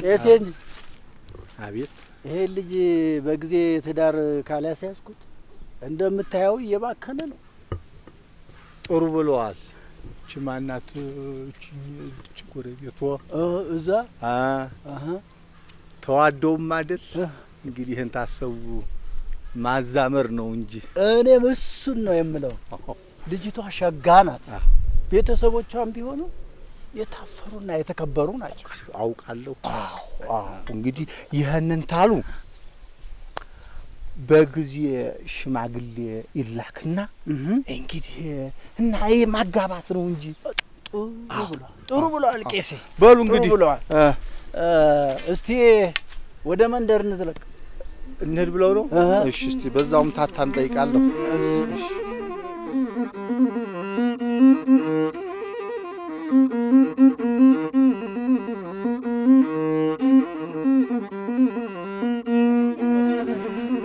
ቄሴ እንጂ። አቤት። ይሄ ልጅ በጊዜ ትዳር ካላስያዝኩት እንደምታየው እየባከነ ነው። ጥሩ ብለዋል። እቺ ማናት? እቺ ጎረቤቷ እዛ ተዋደውም አይደል? እንግዲህ ይህን ታሰቡ ማዛመር ነው እንጂ እኔም እሱን ነው የምለው። ልጅቷ ሸጋ ናት። ቤተሰቦቿም ቢሆኑ የታፈሩና የተከበሩ ናቸው። አውቃለሁ። አዎ፣ እንግዲህ ይህንን ታሉ በጊዜ ሽማግሌ ይላክና እንግዲህ እና ይሄ ማጋባት ነው እንጂ። ጥሩ ብሏል። ጥሩ ብሏል ቄሴ። በሉ እንግዲህ ጥሩ ብለዋል። እስቲ ወደ መንደር እንዝለቅ። እንሂድ ብለው ነው። እሺ፣ እስቲ በዛውም ታታን ጠይቃለሁ። እሺ።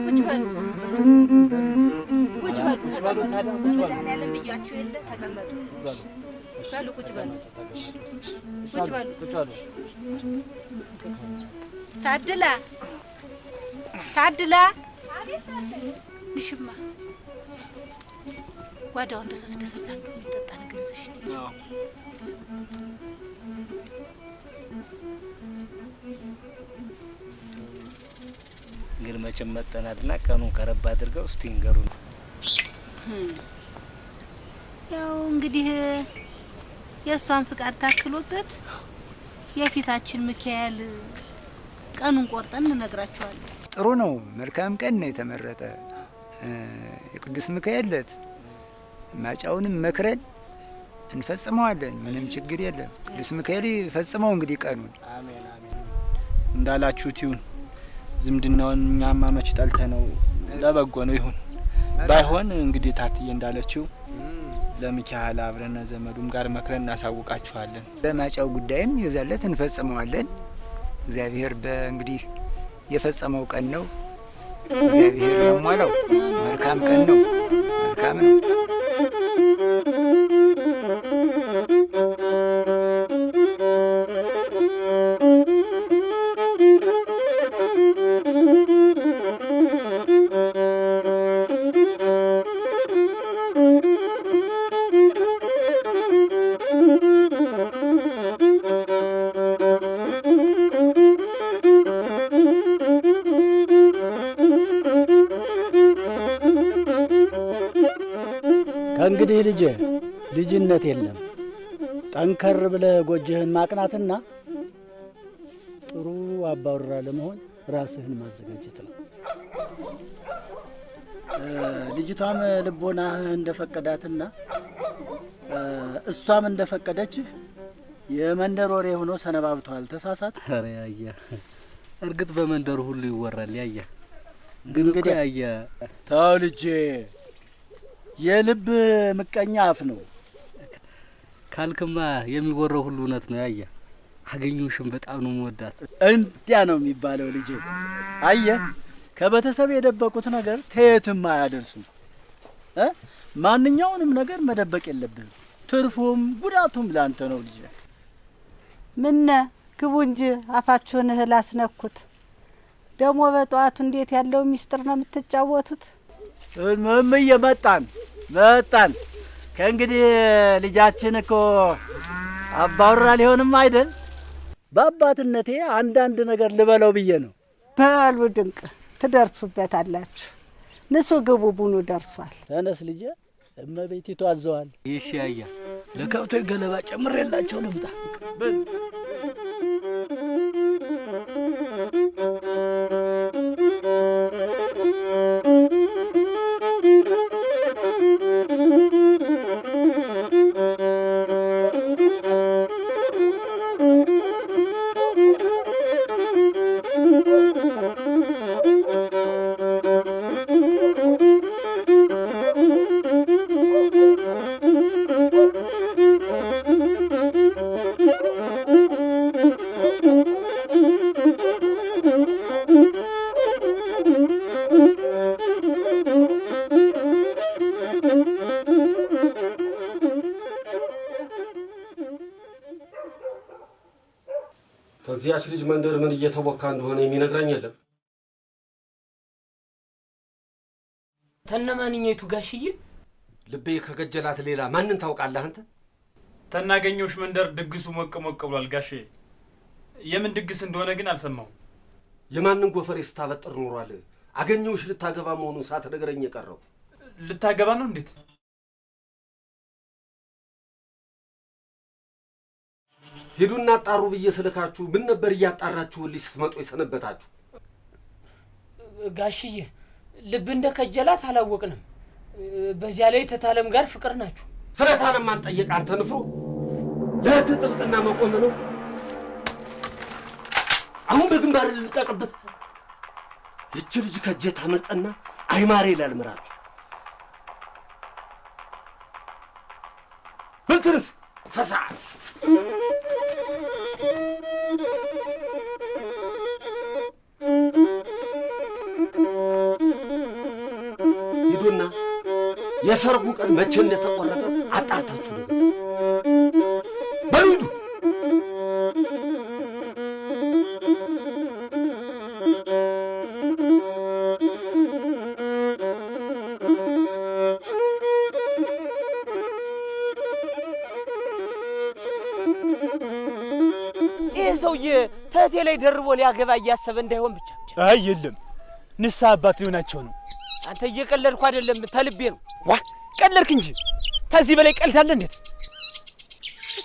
ቁጭ በሉ ቁጭ በሉ ተቀመጡ። መድኃኒዓለም ብያችሁ የለ ተቀመጡ። በሉ ቁጭ በሉ ቁጭ በሉ። ታድላ ታድላ፣ ንሽማ ጓዳውን ደሰስ ደሰስ አድርገው የሚጠጣ ነገር ይዘሽ ነይ። እንግዲህ መቼም መጠናልና ቀኑን ቀረብ አድርገው እስቲ ንገሩን። ያው እንግዲህ የእሷን ፍቃድ ታክሎበት የፊታችን ሚካኤል ቀኑን ቆርጠን እንነግራቸዋለን። ጥሩ ነው። መልካም ቀን ነው የተመረጠ። የቅዱስ ሚካኤል ዕለት ማጫውንም መክረን እንፈጽመዋለን። ምንም ችግር የለም። ቅዱስ ሚካኤል ይፈጽመው እንግዲህ ቀኑን። አሜን አሜን። እንዳላችሁት ይሁን። ዝምድናውን እኛማ መች ጠልተ ነው፣ ለበጎ ነው ይሁን። ባይሆን እንግዲህ ታትዬ እንዳለችው ለሚካኤል አብረን ዘመዱም ጋር መክረን እናሳውቃችኋለን። በማጫው ጉዳይም የዛለት እንፈጽመዋለን። እግዚአብሔር በእንግዲህ የፈጸመው ቀን ነው። እግዚአብሔር ያሟላው መልካም ቀን ነው። መልካም ነው። ከእንግዲህ ልጄ ልጅነት የለም። ጠንከር ብለህ ጎጆህን ማቅናትና ጥሩ አባወራ ለመሆን ራስህን ማዘጋጀት ነው። ልጅቷም ልቦናህ እንደፈቀዳትና እሷም እንደፈቀደችህ የመንደር ወሬ ሆኖ ሰነባብቷል። ተሳሳት? ኧረ ያያ፣ እርግጥ በመንደሩ ሁሉ ይወራል። ያያ ግን እኮ እንግዲህ ያያ ተው ልጄ፣ የልብ ምቀኛ አፍ ነው። ካልክማ የሚወራው ሁሉ እውነት ነው። ያያ አገኘሁሽም በጣም ነው የምወዳት። እንዲያ ነው የሚባለው ልጄ። አየህ፣ ከቤተሰብ የደበቁት ነገር ተየትም አያደርሱም። ማንኛውንም ነገር መደበቅ የለብህም። ትርፉም ጉዳቱም ላንተ ነው ልጄ። ምነ ግቡ እንጂ አፋችሁን እህል አስነኩት። ደግሞ በጠዋቱ እንዴት ያለው ሚስጥር ነው የምትጫወቱት? እምዬ መጣን መጣን። ከእንግዲህ ልጃችን እኮ አባወራ ሊሆንም አይደል? በአባትነቴ አንዳንድ ነገር ልበለው ብዬ ነው። በሉ ድንቅ ትደርሱበታላችሁ። ንሱ ግቡ፣ ቡኑ ደርሷል። ተነስ ልጄ፣ እመቤቲቱ አዘዋል። እሺ አያ፣ ለከብቶች ገለባ ጨምሬላቸው ልምጣ። ከዚያች ልጅ መንደር ምን እየተቦካ እንደሆነ የሚነግረኝ የለም። ተነማንኛይቱ ጋሽዬ? ልቤ ከገጀላት ሌላ ማንን ታውቃለህ አንተ? ተናገኘውሽ መንደር ድግሱ ሞቅ ሞቅ ብሏል ጋሼ። የምን ድግስ እንደሆነ ግን አልሰማሁም። የማንን ጎፈሬ ስታበጥር ኖሯል? አገኘውሽ ልታገባ መሆኑን ሳትነግረኝ የቀረው። ልታገባ ነው? እንዴት? ሂዱና አጣሩ ብዬ ስልካችሁ ምን ነበር እያጣራችሁልኝ ስትመጡ የሰነበታችሁ? ጋሽዬ ልብ እንደ ከጀላት አላወቅንም። በዚያ ላይ ተታለም ጋር ፍቅር ናችሁ። ስለ ታለም ማን ጠየቅ? አንተ ንፍሮ ለእህትህ ጥብቅና መቆም ነው። አሁን በግንባር ልልቀቅበት። ይቺ ልጅ ከእጄ ታመልጠና አይማሬ ላልምራችሁ። በል ፈሳ። ሂዱና የሰርጉ ቀን መቼ እንደተቆረጠ አጣርታችሁ ነገር በሉ ሂዱ። ይህ ሰውዬ ተህቴ ላይ ደርቦ ሊያገባ እያሰበ እንዳይሆን ብቻ። አይ የለም፣ ንስሐ አባት ሊሆናቸው ነው። አንተ እየቀለድኩ አይደለም፣ ተልቤ ነው። ዋ ቀለድክ እንጂ ከዚህ በላይ ቀልድ አለ እንዴት?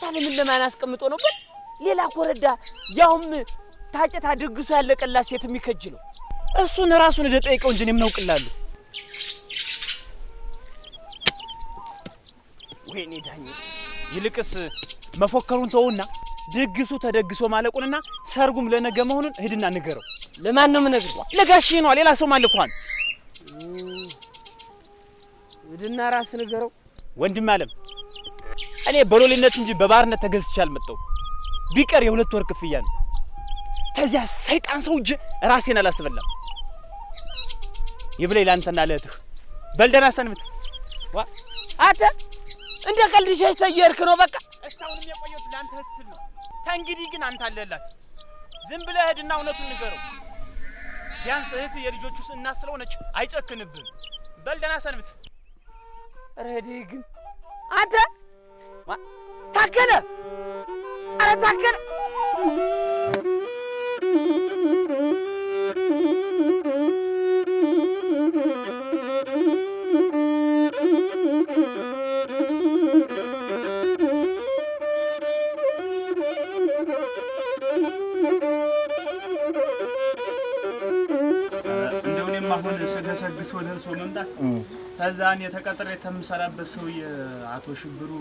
ታለምን ለማን አስቀምጦ ነው? በል ሌላ ኮረዳ፣ ያውም ታጭታ ድግሱ ያለቀላት ሴት የሚከጅለው። እሱን ራሱን ሄደህ ጠይቀው እንጂ እኔ ምን አውቅልሃለሁ? ወይኔ ዳኜ፣ ይልቅስ መፎከሩን ተውና ድግሱ ተደግሶ ማለቁንና ሰርጉም ለነገ መሆኑን ሂድና ንገረው። ለማን ነው የምነግረው? ለጋሼ ነዋ፣ ሌላ ሰው ማልኳን። ሂድና ራስህ ንገረው። ወንድም አለም፣ እኔ በሎሌነት እንጂ በባርነት ተገዝቼ አልመጣሁም። ቢቀር የሁለት ወር ክፍያ ነው። ተዚያ ሰይጣን ሰው እጅ ራሴን አላስበላም። ይብለኝ ለአንተና ለእህትህ። በል ደህና ሰንብት። ዋ አንተ እንደ ቀልድ ሸሽተህ እየሄድክ ነው። በቃ እስካሁንም የቆየሁት ለአንተ እህት ስል ነው። ተእንግዲህ ግን አንተ አለህላት። ዝም ብለህ ሂድና እውነቱን ንገረው። ቢያንስ እህትህ የልጆቹ እናት ስለሆነች አይጨክንብህም። በል ደህና ሰንብት። ረዴ ግን አንተ ታከለ፣ ኧረ ታከለ። እንደው እኔም አሁን ስገሰግስ ወደ እርሶ መምጣት ከዛ እኔ ተቀጥሬ ተምሰራበት ሰውዬ አቶ ሽብሩ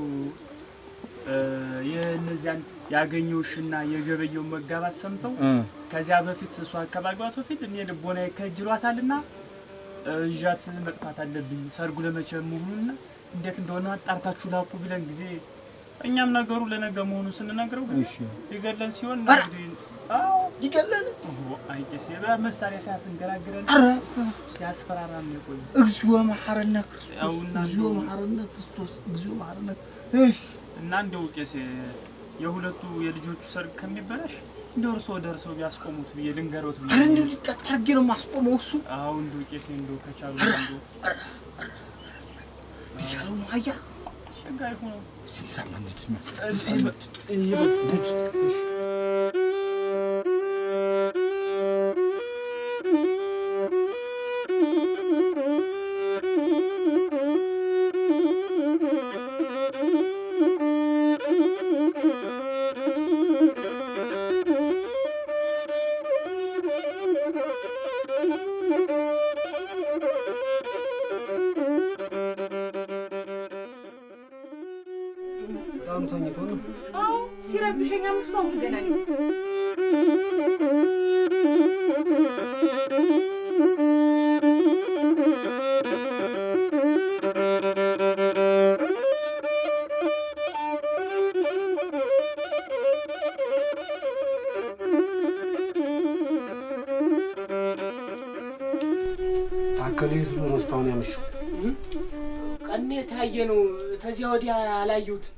የእነዚያን ያገኘውሽና የገበየው መጋባት ሰምተው ከዚያ በፊት እሷ ከማግባቱ በፊት እኔ ልቦናዬ ከጅሏታልና እዣት መጥፋት አለብኝ፣ ሰርጉ ለመቼ መሆኑንና እንዴት እንደሆነ አጣርታችሁ ላኩ ቢለን ጊዜ እኛም ነገሩ ለነገ መሆኑን ስንነግረው ጊዜ ሊገለን ሲሆን እንግዲህ አዎ ሊገለን አይ ቄሴ በመሳሪያ ሲያስንገራግረን ሲያስፈራራን ነው የቆየው። እግዚኦ መሐረነ ክርስቶስ፣ እግዚኦ መሐረነ ክርስቶስ፣ እግዚኦ መሐረነ። እና እንደው ቄሴ የሁለቱ የልጆቹ ሰርግ ከሚበላሽ እንደው እርስዎ ደርሰው ቢያስቆሙት ብዬ ልንገሮት ብዬ። ኧረ እንደው ሊቀጥ አድርጌ ነው የማስቆመው እሱ። አዎ እንደው ቄሴ እንደው ከቻሉ እንደው ሊቻለው ነው። አያ አስቸጋሪ ሆኖ እስኪ ሳማ በጣም ተኝቶ ነው። አዎ ሲረብሸኝ አምሽቶ አሁን ገና ነው። ታከለ ይዝሩ ነው እስካሁን ያመሸው። ቀኔ ታየ ነው። ተዚያ ወዲያ አላየሁትም።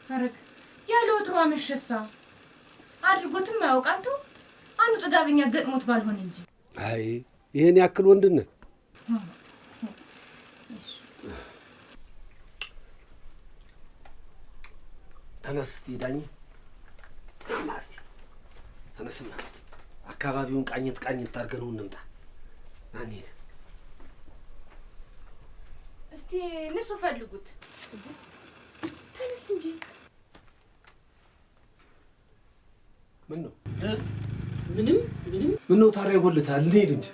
አረግ ያለ ወትሮ አመሸሳ አድርጎትም አያውቅ። አንተው አንዱ ጥጋበኛ ገጥሞት ባልሆነ እንጂ። አይ ይሄን ያክል ወንድነት ተነስ እስቲ ዳኝ እስቲ ተነስና አካባቢውን ቃኘት ቃኘት አድርገነው እንምጣ። ና እንሂድ። እስቲ ንጹህ ፈልጉት። ተነስ እንጂ። ምን ነው? ምንም ምንም። ምን ነው ታዲያ ይጎልታል? እንሂድ እንጂ።